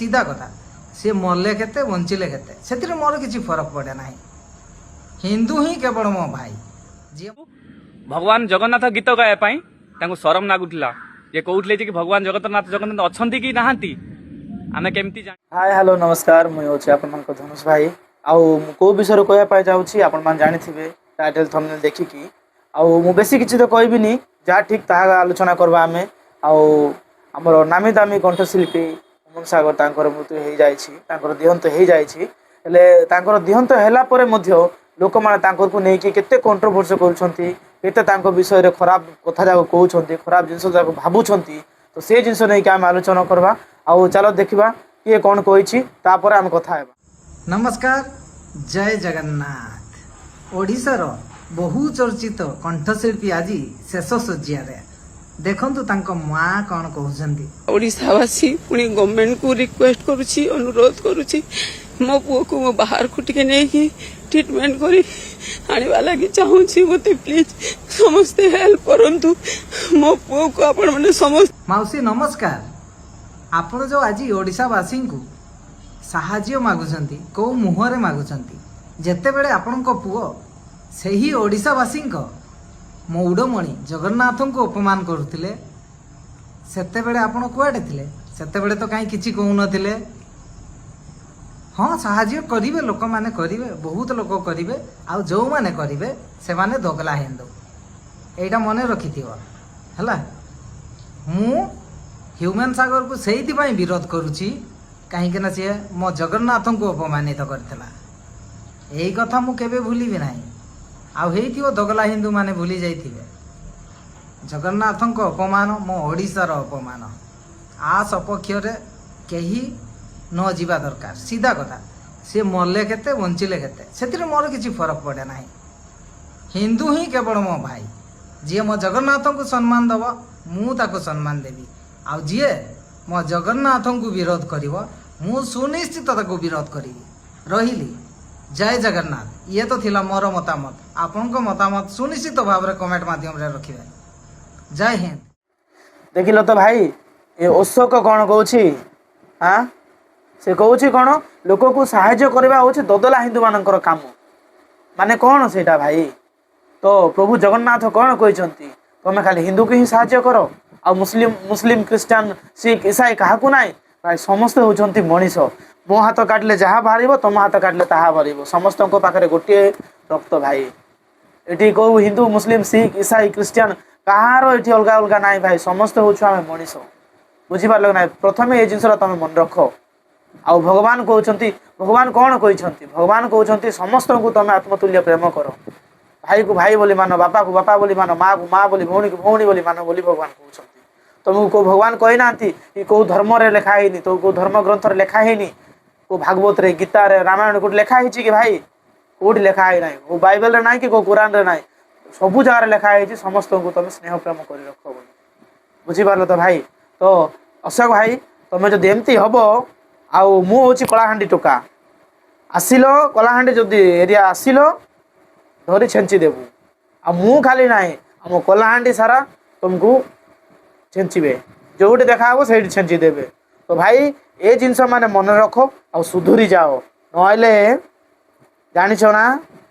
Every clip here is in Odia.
ସିଧା କଥା, ସିଏ ମଲେ କେତେ, ବଞ୍ଚିଲେ କେତେ, ସେଥିରେ ମୋର କିଛି ଫରକ ପଡ଼େ ନାହିଁ। ହିନ୍ଦୁ ହିଁ କେବଳ ମୋ ଭାଇ। ଯିଏ ଭଗବାନ ଜଗନ୍ନାଥ ଗୀତ ଗାଇବା ପାଇଁ ତାଙ୍କୁ ସରମ ଲାଗୁଥିଲା ଯେ କହୁଥିଲେ ଯେ କି ଭଗବାନ ଜଗନ୍ନାଥ, ଜଗନ୍ନାଥ ଅଛନ୍ତି କି ନାହାନ୍ତି, ଆମେ କେମିତି ଜାଣି ହାଏ, ହ୍ୟାଲୋ, ନମସ୍କାର। ମୁଁ ହେଉଛି ଆପଣମାନଙ୍କ ଧନୁଷ ଭାଇ। ଆଉ ମୁଁ କେଉଁ ବିଷୟରେ କହିବା ପାଇଁ ଯାଉଛି, ଆପଣମାନେ ଜାଣିଥିବେ ଟାଇଟଲ୍, ଥମ୍ବନେଲ୍ ଦେଖିକି। ଆଉ ମୁଁ ବେଶୀ କିଛି ତ କହିବିନି, ଯାହା ଠିକ୍ ତାହା ଆଲୋଚନା କରିବା ଆମେ। ଆଉ ଆମର ନାମୀ ଦାମୀ କଣ୍ଠଶିଳ୍ପୀ ହ୍ୟୁମାନ ସାଗର, ତାଙ୍କର ମୃତ୍ୟୁ ହେଇଯାଇଛି, ତାଙ୍କର ଦେହାନ୍ତ ହେଇଯାଇଛି। ହେଲେ ତାଙ୍କର ଦେହାନ୍ତ ହେଲା ପରେ ମଧ୍ୟ ଲୋକମାନେ ତାଙ୍କକୁ ନେଇକି କେତେ କଣ୍ଟ୍ରୋଭର୍ସି କରୁଛନ୍ତି, କେତେ ତାଙ୍କ ବିଷୟରେ ଖରାପ କଥା ଯାକ କହୁଛନ୍ତି, ଖରାପ ଜିନିଷ ଯାକ ଭାବୁଛନ୍ତି। ତ ସେ ଜିନିଷ ନେଇକି ଆମେ ଆଲୋଚନା କରିବା। ଆଉ ଚାଲ ଦେଖିବା କିଏ କ'ଣ କହିଛି, ତାପରେ ଆମେ କଥା ହେବା। ନମସ୍କାର, ଜୟ ଜଗନ୍ନାଥ। ଓଡ଼ିଶାର ବହୁ ଚର୍ଚ୍ଚିତ କଣ୍ଠଶିଳ୍ପୀ ଆଜି ଶେଷ ଶଯ୍ୟାରେ। ଦେଖନ୍ତୁ ତାଙ୍କ ମା କ'ଣ କହୁଛନ୍ତି। ଓଡ଼ିଶାବାସୀ, ପୁଣି ଗଭର୍ଣ୍ଣମେଣ୍ଟକୁ ରିକ୍ୱେଷ୍ଟ କରୁଛି, ଅନୁରୋଧ କରୁଛି, ମୋ ପୁଅକୁ ମୁଁ ବାହାରକୁ ଟିକେ ନେଇକି ଟ୍ରିଟମେଣ୍ଟ କରି ଆଣିବା ଲାଗି ଚାହୁଁଛି। ମୋତେ ପ୍ଲିଜ ସମସ୍ତେ ହେଲ୍ପ କରନ୍ତୁ। ମୋ ପୁଅକୁ ଆପଣମାନେ ସମସ୍ତେ ମାଉସୀ, ନମସ୍କାର। ଆପଣ ଯେଉଁ ଆଜି ଓଡ଼ିଶାବାସୀଙ୍କୁ ସାହାଯ୍ୟ ମାଗୁଛନ୍ତି, କେଉଁ ମୁହଁରେ ମାଗୁଛନ୍ତି, ଯେତେବେଳେ ଆପଣଙ୍କ ପୁଅ ସେହି ଓଡ଼ିଶାବାସୀଙ୍କ ମଉଡ଼ମଣି ଜଗନ୍ନାଥଙ୍କୁ ଅପମାନ କରୁଥିଲେ, ସେତେବେଳେ ଆପଣ କୁଆଡ଼େ ଥିଲେ? ସେତେବେଳେ ତ କାହିଁ କିଛି କହୁନଥିଲେ? ହଁ, ସାହାଯ୍ୟ କରିବେ, ଲୋକମାନେ କରିବେ, ବହୁତ ଲୋକ କରିବେ। ଆଉ ଯେଉଁମାନେ କରିବେ ସେମାନେ ଦୋଗଲା ହିନ୍ଦୁ, ଏଇଟା ମନେ ରଖିଥିବ ହେଲା। ମୁଁ ହ୍ୟୁମାନ୍ ସାଗରକୁ ସେଇଥିପାଇଁ ବିରୋଧ କରୁଛି, କାହିଁକିନା ସିଏ ମୋ ଜଗନ୍ନାଥଙ୍କୁ ଅପମାନିତ କରିଥିଲା। ଏଇ କଥା ମୁଁ କେବେ ଭୁଲିବି ନାହିଁ। ଆଉ ହେଇଥିବ ଦଗଲା ହିନ୍ଦୁମାନେ ଭୁଲି ଯାଇଥିବେ। ଜଗନ୍ନାଥଙ୍କ ଅପମାନ ମୋ ଓଡ଼ିଶାର ଅପମାନ। ଆ ସପକ୍ଷରେ କେହି ନ ଯିବା ଦରକାର। ସିଧା କଥା, ସିଏ ମଲେ କେତେ, ବଞ୍ଚିଲେ କେତେ, ସେଥିରେ ମୋର କିଛି ଫରକ ପଡ଼େ ନାହିଁ। ହିନ୍ଦୁ ହିଁ କେବଳ ମୋ ଭାଇ। ଯିଏ ମୋ ଜଗନ୍ନାଥଙ୍କୁ ସମ୍ମାନ ଦେବ, ମୁଁ ତାକୁ ସମ୍ମାନ ଦେବି। ଆଉ ଯିଏ ମୋ ଜଗନ୍ନାଥଙ୍କୁ ବିରୋଧ କରିବ, ମୁଁ ସୁନିଶ୍ଚିତ ତାକୁ ବିରୋଧ କରିବି। ରହିଲି, ଜୟ ଜଗନ୍ନାଥ। ଇଏ ତ ଥିଲା ମୋର ମତାମତ। ଆପଣଙ୍କ ମତାମତ ସୁନିଶ୍ଚିତ ଭାବରେ କମେଣ୍ଟ ମାଧ୍ୟମରେ ରଖିବେ। ଜୟ ହିନ୍ଦ। ଦେଖିଲ ତ ଭାଇ, ଏ ଅଶୋକ କ'ଣ କହୁଛି? ଆଁ ସେ କହୁଛି କ'ଣ, ଲୋକକୁ ସାହାଯ୍ୟ କରିବା ହେଉଛି ଦଦଲା ହିନ୍ଦୁମାନଙ୍କର କାମ। ମାନେ କ'ଣ ସେଇଟା ଭାଇ? ତ ପ୍ରଭୁ ଜଗନ୍ନାଥ କ'ଣ କହିଛନ୍ତି? ତମେ ଖାଲି ହିନ୍ଦୁକୁ ହିଁ ସାହାଯ୍ୟ କର ଆଉ ମୁସଲିମ, ଖ୍ରୀଷ୍ଟିଆନ, ଶିଖ, ଇସାଇ କାହାକୁ ନାହିଁ? ଭାଇ, ସମସ୍ତେ ହେଉଛନ୍ତି ମଣିଷ। ମୋ ହାତ କାଟିଲେ ଯାହା ବାହାରିବ, ତମ ହାତ କାଟିଲେ ତାହା ବାହାରିବ। ସମସ୍ତଙ୍କ ପାଖରେ ଗୋଟିଏ ରକ୍ତ ଭାଇ। ଏଠି କେଉଁ ହିନ୍ଦୁ, ମୁସଲିମ, ଶିଖ, ଇସାଇ, ଖ୍ରୀଷ୍ଟିଆନ କାହାର ଏଠି ଅଲଗା ଅଲଗା ନାହିଁ ଭାଇ। ସମସ୍ତେ ହେଉଛୁ ଆମେ ମଣିଷ। ବୁଝିପାରିଲ କି ନାହିଁ? ପ୍ରଥମେ ଏ ଜିନିଷଟା ତମେ ମନେ ରଖ। ଆଉ ଭଗବାନ କହୁଛନ୍ତି, ଭଗବାନ କ'ଣ କହିଛନ୍ତି? ଭଗବାନ କହୁଛନ୍ତି, ସମସ୍ତଙ୍କୁ ତମେ ଆତ୍ମତୁଲ୍ୟ ପ୍ରେମ କର, ଭାଇକୁ ଭାଇ ବୋଲି ମାନ, ବାପାକୁ ବାପା ବୋଲି ମାନ, ମାଆକୁ ମା ବୋଲି, ଭଉଣୀକୁ ଭଉଣୀ ବୋଲି ମାନ ବୋଲି ଭଗବାନ କହୁଛନ୍ତି। ତମକୁ କେଉଁ ଭଗବାନ କହିନାହାନ୍ତି କି କେଉଁ ଧର୍ମରେ ଲେଖା ହେଇନି, ତ କେଉଁ ଧର୍ମ ଗ୍ରନ୍ଥରେ ଲେଖା ହେଇନି, କେଉଁ ଭାଗବତରେ, ଗୀତାରେ, ରାମାୟଣ କୋଉଠି ଲେଖା ହେଇଛି କି ଭାଇ? କୋଉଠି ଲେଖା ହେଇନାହିଁ। କେଉଁ ବାଇବେଲରେ ନାହିଁ କି କେଉଁ କୋରାନରେ ନାହିଁ। ସବୁ ଜାଗାରେ ଲେଖା ହେଇଛି, ସମସ୍ତଙ୍କୁ ତମେ ସ୍ନେହ ପ୍ରେମ କରି ରଖ ବୋଲି। ବୁଝିପାରିଲ ତ ଭାଇ? ତ ଅଶୋକ ଭାଇ, ତମେ ଯଦି ଏମିତି ହବ, ଆଉ ମୁଁ ହେଉଛି କଳାହାଣ୍ଡି ଟୋକା, ଆସିଲ କଳାହାଣ୍ଡି ଯଦି ଏରିଆ ଆସିଲ, ଧରି ଛେଞ୍ଚି ଦେବୁ। ଆଉ ମୁଁ ଖାଲି ନାହିଁ, ଆମ କଳାହାଣ୍ଡି ସାରା ତୁମକୁ ଛେଞ୍ଚିବେ। ଯୋଉଠି ଦେଖା ହବ ସେଇଠି ଛେଞ୍ଚି ଦେବେ। ତ ଭାଇ, ଏ ଜିନିଷ ମାନେ ମନେ ରଖ ଆଉ ସୁଧୁରି ଯାଅ। ନହେଲେ ଜାଣିଛ ନା,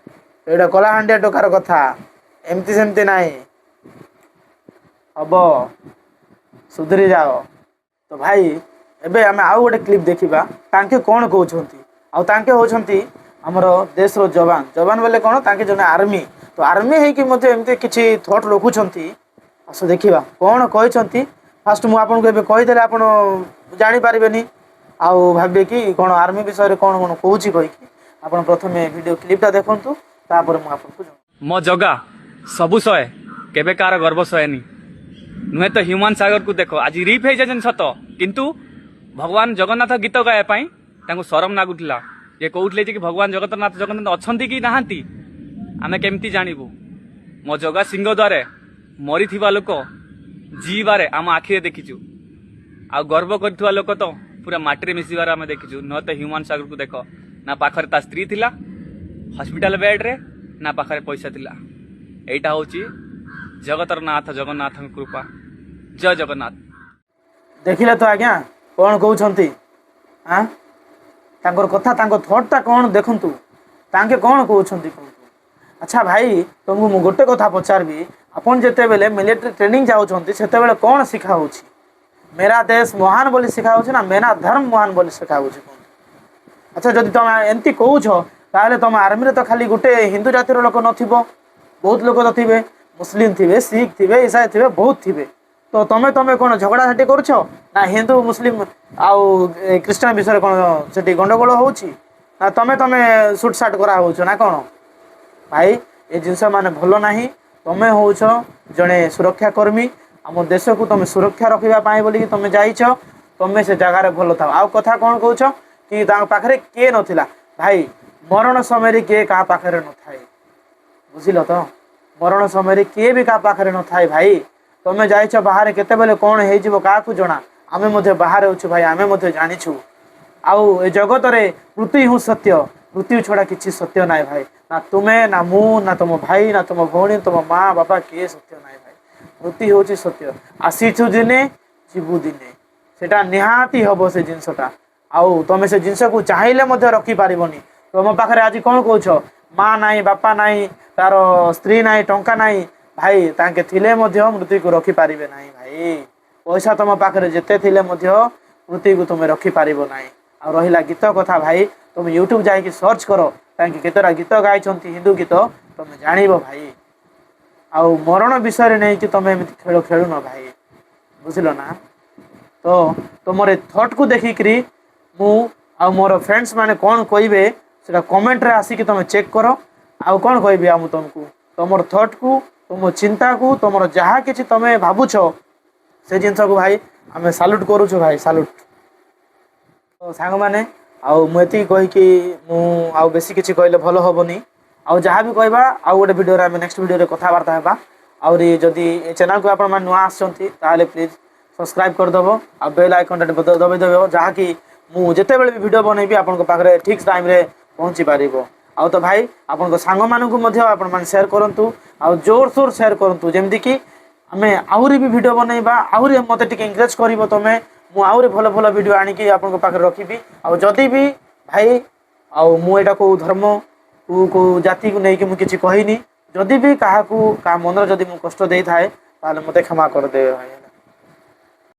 ଏଇଟା କଳାହାଣ୍ଡିଆ ଟୋକାର କଥା, ଏମିତି ସେମିତି ନାହିଁ ହବ। ସୁଧୁରି ଯାଅ। ତ ଭାଇ, ଏବେ ଆମେ ଆଉ ଗୋଟେ କ୍ଲିପ୍ ଦେଖିବା, ତାଙ୍କେ କ'ଣ କହୁଛନ୍ତି। ଆଉ ତାଙ୍କେ ହେଉଛନ୍ତି ଆମର ଦେଶର ଯବାନ। ଯବାନ ବୋଲେ କ'ଣ? ତାଙ୍କେ ଜଣେ ଆର୍ମି। ତ ଆର୍ମି ହେଇକି ମଧ୍ୟ ଏମିତି କିଛି ଥଟ୍ ରଖୁଛନ୍ତି। ଆସ ଦେଖିବା କ'ଣ କହିଛନ୍ତି। ଫାଷ୍ଟ ମୁଁ ଆପଣଙ୍କୁ ଏବେ କହିଦେଲେ ଆପଣ ଜାଣିପାରିବେନି ଆଉ ଭାବିବେ କି କ'ଣ ଆର୍ମି ବିଷୟରେ କ'ଣ କ'ଣ କହୁଛି କହିକି। ଆପଣ ପ୍ରଥମେ ଭିଡ଼ିଓ କ୍ଲିପ୍ଟା ଦେଖନ୍ତୁ, ତାପରେ ମୁଁ ଆପଣଙ୍କୁ ଜଣାଇବି। ମୋ ଜଗା ସବୁ ସହେ, କେବେ କାହାର ଗର୍ବ ସହେନି। ନୁହେଁ ତ ହ୍ୟୁମାନ ସାଗରକୁ ଦେଖ, ଆଜି ରିପ୍ ହେଇଯାଇଛନ୍ତି ସତ, କିନ୍ତୁ ଭଗବାନ ଜଗନ୍ନାଥ ଗୀତ ଗାଇବା ପାଇଁ ତାଙ୍କୁ ସରମ ଲାଗୁଥିଲା ଯେ କହୁଥିଲେ ଯେ କି ଭଗବାନ ଜଗନ୍ନାଥ, ଜଗନ୍ନାଥ ଅଛନ୍ତି କି ନାହାନ୍ତି, ଆମେ କେମିତି ଜାଣିବୁ? ମୋ ଜଗା ସିଂହ ଦ୍ୱାରେ ମରିଥିବା ଲୋକ ଜିଇବାରେ ଆମ ଆଖିରେ ଦେଖିଛୁ, ଆଉ ଗର୍ବ କରିଥିବା ଲୋକ ତ ପୁରା ମାଟିରେ ମିଶିବାର ଆମେ ଦେଖିଛୁ। ନୁହେଁ ତ ହ୍ୟୁମାନ ସାଗରକୁ ଦେଖ, ନା ପାଖରେ ତା ସ୍ତ୍ରୀ ଥିଲା ହସ୍ପିଟାଲ ବେଡ୍ରେ, ନା ପାଖରେ ପଇସା ଥିଲା। ଏଇଟା ହଉଛି ଜଗତର ନାଥ ଜଗନ୍ନାଥଙ୍କ କୃପା। ଜୟ ଜଗନ୍ନାଥ। ଦେଖିଲେ ତ ଆଜ୍ଞା, କ'ଣ କହୁଛନ୍ତି? ଆଁ ତାଙ୍କର କଥା, ତାଙ୍କ ଥଟ୍ଟା କ'ଣ ଦେଖନ୍ତୁ, ତାଙ୍କେ କ'ଣ କହୁଛନ୍ତି କୁହନ୍ତୁ। ଆଚ୍ଛା ଭାଇ, ତୁମକୁ ମୁଁ ଗୋଟେ କଥା ପଚାରିବି। ଆପଣ ଯେତେବେଳେ ମିଲିଟାରୀ ଟ୍ରେନିଂ ଯାଉଛନ୍ତି, ସେତେବେଳେ କ'ଣ ଶିଖା ହେଉଛି? ମେରା ଦେଶ ମହାନ ବୋଲି ଶିଖା ହେଉଛି ନା ମେରା ଧର୍ମ ମହାନ ବୋଲି ଶିଖା ହେଉଛି କୁହନ୍ତୁ? ଆଚ୍ଛା, ଯଦି ତମେ ଏମିତି କହୁଛ, ତାହେଲେ ତମ ଆର୍ମିରେ ତ ଖାଲି ଗୋଟେ ହିନ୍ଦୁ ଜାତିର ଲୋକ ନଥିବ, ବହୁତ ଲୋକ ତ ଥିବେ। ମୁସଲିମ ଥିବେ, ଶିଖ ଥିବେ, ଇସାଇ ଥିବେ, ବହୁତ ଥିବେ। ତ ତମେ ତମେ କ'ଣ ଝଗଡ଼ାଝାଟି କରୁଛ ନା ହିନ୍ଦୁ, ମୁସଲିମ ଆଉ ଖ୍ରୀଷ୍ଟିଆନ ବିଷୟରେ କ'ଣ ସେଠି ଗଣ୍ଡଗୋଳ ହେଉଛି ନା ତମେ ତମେ ସୁଟ୍ ସାଟ୍ କରାହେଉଛ ନା କ'ଣ? ଭାଇ, ଏ ଜିନିଷ ମାନେ ଭଲ ନାହିଁ। ତମେ ହେଉଛ ଜଣେ ସୁରକ୍ଷାକର୍ମୀ। ଆମ ଦେଶକୁ ତମେ ସୁରକ୍ଷା ରଖିବା ପାଇଁ ବୋଲିକି ତମେ ଯାଇଛ। ତମେ ସେ ଜାଗାରେ ଭଲ ଥାଅ। ଆଉ କଥା କ'ଣ କହୁଛ କି ତାଙ୍କ ପାଖରେ କିଏ ନଥିଲା? ଭାଇ, ମରଣ ସମୟରେ କିଏ କାହା ପାଖରେ ନଥାଏ, ବୁଝିଲ ତ? ମରଣ ସମୟରେ କିଏ ବି କାହା ପାଖରେ ନଥାଏ ଭାଇ। ତମେ ଯାଇଛ ବାହାରେ, କେତେବେଳେ କ'ଣ ହେଇଯିବ କାହାକୁ ଜଣା? ଆମେ ମଧ୍ୟ ବାହାରେ ଅଛୁ ଭାଇ, ଆମେ ମଧ୍ୟ ଜାଣିଛୁ। ଆଉ ଏ ଜଗତରେ ମୃତ୍ୟୁ ହିଁ ସତ୍ୟ, ମୃତ୍ୟୁ ଛଡ଼ା କିଛି ସତ୍ୟ ନାହିଁ ଭାଇ। ନା ତୁମେ, ନା ମୁଁ, ନା ତୁମ ଭାଇ, ନା ତୁମ ଭଉଣୀ, ତୁମ ମା ବାପା, କିଏ ସତ୍ୟ ନାହିଁ ଭାଇ। ମୃତ୍ୟୁ ହେଉଛି ସତ୍ୟ। ଆସିଛୁ ଦିନେ, ଯିବୁ ଦିନେ, ସେଟା ନିହାତି ହବ ସେ ଜିନିଷଟା। ଆଉ ତମେ ସେ ଜିନିଷକୁ ଚାହିଁଲେ ମଧ୍ୟ ରଖିପାରିବନି। ତମ ପାଖରେ ଆଜି କ'ଣ କହୁଛ, ମା ନାହିଁ, ବାପା ନାହିଁ, ତାର ସ୍ତ୍ରୀ ନାହିଁ, ଟଙ୍କା ନାହିଁ। ଭାଇ, ତାଙ୍କେ ଥିଲେ ମଧ୍ୟ ମୃତ୍ୟୁକୁ ରଖିପାରିବେ ନାହିଁ ଭାଇ। ପଇସା ତମ ପାଖରେ ଯେତେ ଥିଲେ ମଧ୍ୟ ମୃତ୍ୟୁକୁ ତୁମେ ରଖିପାରିବ ନାହିଁ। ଆଉ ରହିଲା ଗୀତ କଥା, ଭାଇ, ତୁମେ ୟୁଟ୍ୟୁବ୍ ଯାଇକି ସର୍ଚ୍ଚ କର, ତାଙ୍କେ କେତେଟା ଗୀତ ଗାଇଛନ୍ତି ହିନ୍ଦୁ ଗୀତ, ତମେ ଜାଣିବ ଭାଇ। ଆଉ ମରଣ ବିଷୟରେ ନେଇକି ତମେ ଏମିତି ଖେଳ ଖେଳୁନ ଭାଇ, ବୁଝିଲ ନା? ତ ତୁମର ଏ ଥଟ୍କୁ ଦେଖିକିରି ମୁଁ ଆଉ ମୋର ଫ୍ରେଣ୍ଡସ୍ ମାନେ କ'ଣ କହିବେ, ସେଟା କମେଣ୍ଟରେ ଆସିକି ତୁମେ ଚେକ୍ କର। ଆଉ କ'ଣ କହିବି ଆଉ ମୁଁ ତୁମକୁ? ତୁମର ଥଟ୍କୁ, ତୁମ ଚିନ୍ତାକୁ, ତୁମର ଯାହା କିଛି ତୁମେ ଭାବୁଛ, ସେ ଜିନିଷକୁ ଭାଇ ଆମେ ସାଲ୍ୟୁଟ୍ କରୁଛୁ ଭାଇ, ସାଲ୍ୟୁଟ୍। ତ ସାଙ୍ଗମାନେ, ଆଉ ମୁଁ ଏତିକି କହିକି ମୁଁ ଆଉ ବେଶୀ କିଛି କହିଲେ ଭଲ ହେବନି। ଆଉ ଯାହା ବି କହିବା, ଆଉ ଗୋଟେ ଭିଡ଼ିଓରେ, ଆମେ ନେକ୍ସଟ ଭିଡ଼ିଓରେ କଥାବାର୍ତ୍ତା ହେବା। ଆହୁରି ଯଦି ଏ ଚ୍ୟାନେଲକୁ ଆପଣମାନେ ନୂଆ ଆସିଛନ୍ତି, ତାହେଲେ ପ୍ଲିଜ୍ ସବସ୍କ୍ରାଇବ୍ କରିଦେବ ଆଉ ବେଲ୍ ଆଇକନ୍ଟା ଦବାଇ ଦେବ, ଯାହାକି ମୁଁ ଯେତେବେଳେ ବି ଭିଡ଼ିଓ ବନେଇବି, ଆପଣଙ୍କ ପାଖରେ ଠିକ୍ ଟାଇମ୍ରେ ପହଞ୍ଚି ପାରିବ। ଆଉ ତ ଭାଇ, ଆପଣଙ୍କ ସାଙ୍ଗମାନଙ୍କୁ ମଧ୍ୟ ଆପଣମାନେ ସେୟାର କରନ୍ତୁ ଆଉ ଜୋରସୋର ସେୟାର କରନ୍ତୁ, ଯେମିତିକି ଆମେ ଆହୁରି ବି ଭିଡ଼ିଓ ବନେଇବା। ଆହୁରି ମୋତେ ଟିକେ ଏନକରେଜ୍ କରିବ ତମେ, ମୁଁ ଆହୁରି ଭଲ ଭଲ ଭିଡ଼ିଓ ଆଣିକି ଆପଣଙ୍କ ପାଖରେ ରଖିବି। ଆଉ ଯଦି ବି ଭାଇ, ଆଉ ମୁଁ ଏଇଟା କେଉଁ ଧର୍ମ, କେଉଁ କେଉଁ ଜାତିକୁ ନେଇକି ମୁଁ କିଛି କହିନି। ଯଦି ବି କାହାକୁ, କାହା ମନରେ ଯଦି ମୁଁ କଷ୍ଟ ଦେଇଥାଏ, ତାହେଲେ ମୋତେ କ୍ଷମା କରିଦେବେ ଭାଇ।